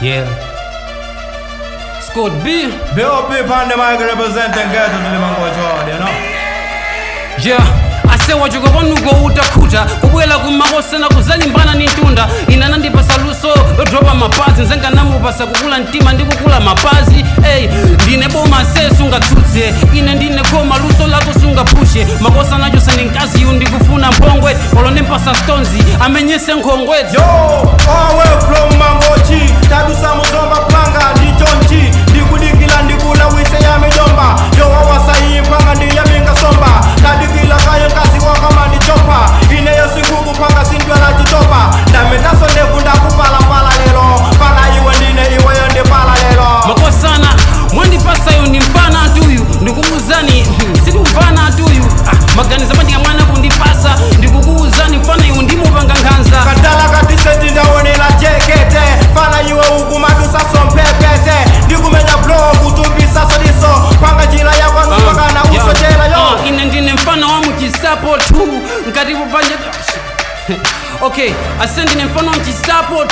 Yeah. Scott B. B.O.P. on the mic representing Ghetto to the Mango, you know? Yeah. Ase wachoka kwanuko utakhuta kubwela kumakosana kuzalimbana ni ntunda inana ndipasa luso lodropa mapazi nzenga namupasa kukula mtima ndi kukula mapazi. Ey, ndine boma se sungatsutse ine ndine koma luso lako sungapushe makosa nacho sandi mkaziyu ndikufuna mphongwe olo ndimpasa stones amenyese nkhongwezi. Yo, all way from Mangochi, tadusa muzomba panga ndichonchi ndikudikila ndikula wise ya mijomba yo wawasayi panga ndiyaminga somba tadikila kayo kazi wakama ndichopa ineyo sikuku panga sindwela chitopa ndametaso ndevu ndakupalapala lero pana iwe ndine iweyo ndipala lero. Makosana mwandipasayo ndi mfana atuyu ndikukuuzani sitikumvana atuyu maganizo pandika mwana kundipasa ndikukuuzani mfana iwu ndimupanga nkhanza. Katala katiseti ndaonela jekete fana iwe ukumadusa sompepete ndikumenya blo kutumbisa sodiso panga njira yakwanu pakana usochera yo. Ine ndine mfana wa muchisapo 2 nkatipo panja. Okay, ase ndine mfana wa muchisapo 2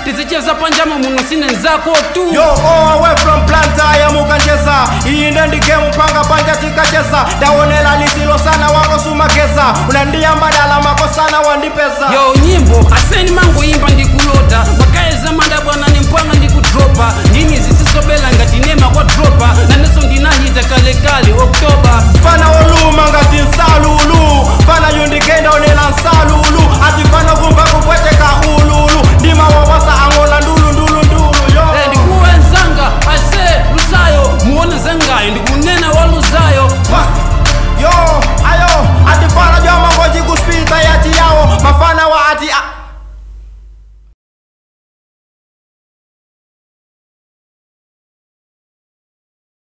tizicheza panjamo muno sine nzako 2. Yo, all away from planta ya mukancheza iyi nde ndigemu panga panja tikacheza ndaonela lisilo sana wako sumakeza unandiyamba dala makosana wandipeza. Yo nyimbo aseni mangoimba ndikulota makayeza manda bwana nimpwanga ndikudropa ndini zisisobela ngati nema kwa dropa naneso ndinahita kalekale Oktoba.